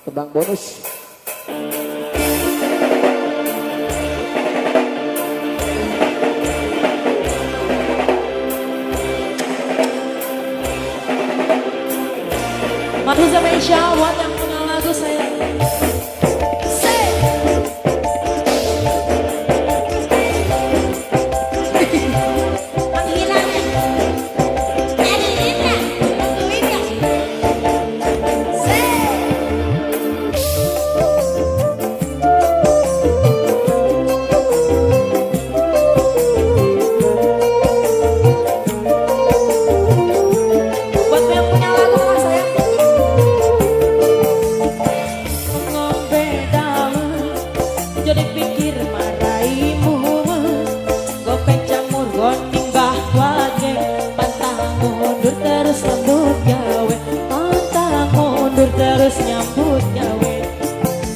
Tembang bonus. Masih spesial buat yang punya lagu saya. Jadi pikir maraimu, gopek jamur goning bah wage, pantang mundur terus nyambut gawe, pantang mundur terus nyambut gawe.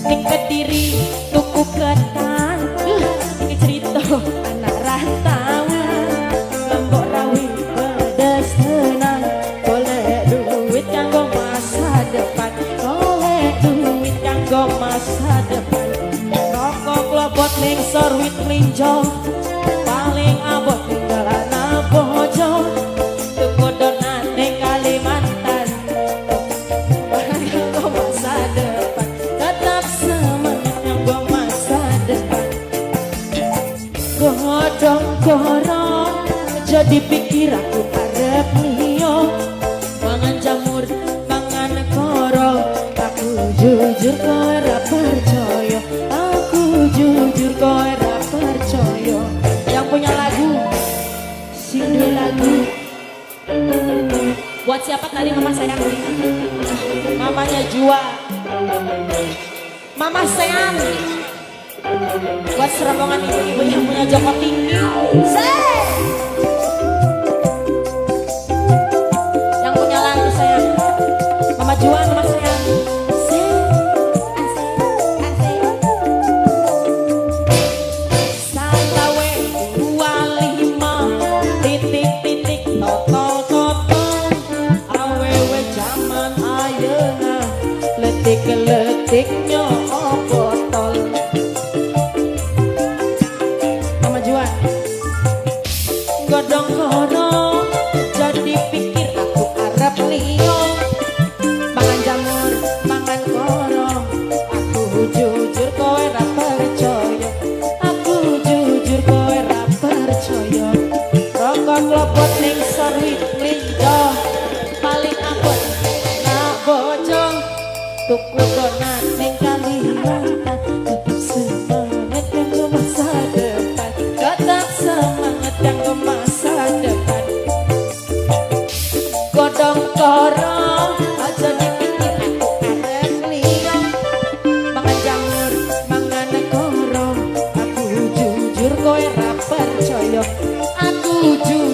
Ning Kediri tuku ketan, ning cerita anak rantauan, Lombok rawi pedes tenan, golek duit kanggo masa depan, golek duit kanggo masa depan. Klopot ning sorwit mlinjo, paling abot tinggal ana bojo, tuku donat ning Kalimantan, kanggo masa depan, tetap semangat kanggo masa depan. Godhong koro jadi pikir aku arep liyo, mangan jamur mangan koro, aku jujur kowe ora percaya, aku jujur kowe ora percaya. Yang punya lagu, sing duwe lagu. Buat siapa tadi mama sayang? Mamanya Jua, Mama Sean. Buat serombongan ibu-ibu yang punya Joko Tinggi. Yang punya lagu sayang, Mama Jua, Mama Sean. Satawe 25 titik-titik toto-toto, awewe jaman ayeuna letik-letik nyoo botol. Mama Juan. Godong kono jadi pikir aku arep liyo, mangan jamur mangan koro, aku jujur kowe ra percaya, aku jujur kowe ra percaya. Rokok klopot ning sorwit mlinjo, paling abot nak bojo, tuku donat ning Kalimantan, tetep semangat kanggo masa depan, tetap semangat kanggo masa depan. Godong koro aja dipikir aku arep liyo, mangan jamur mangan koro, aku jujur kowe ra percaya, aku jujur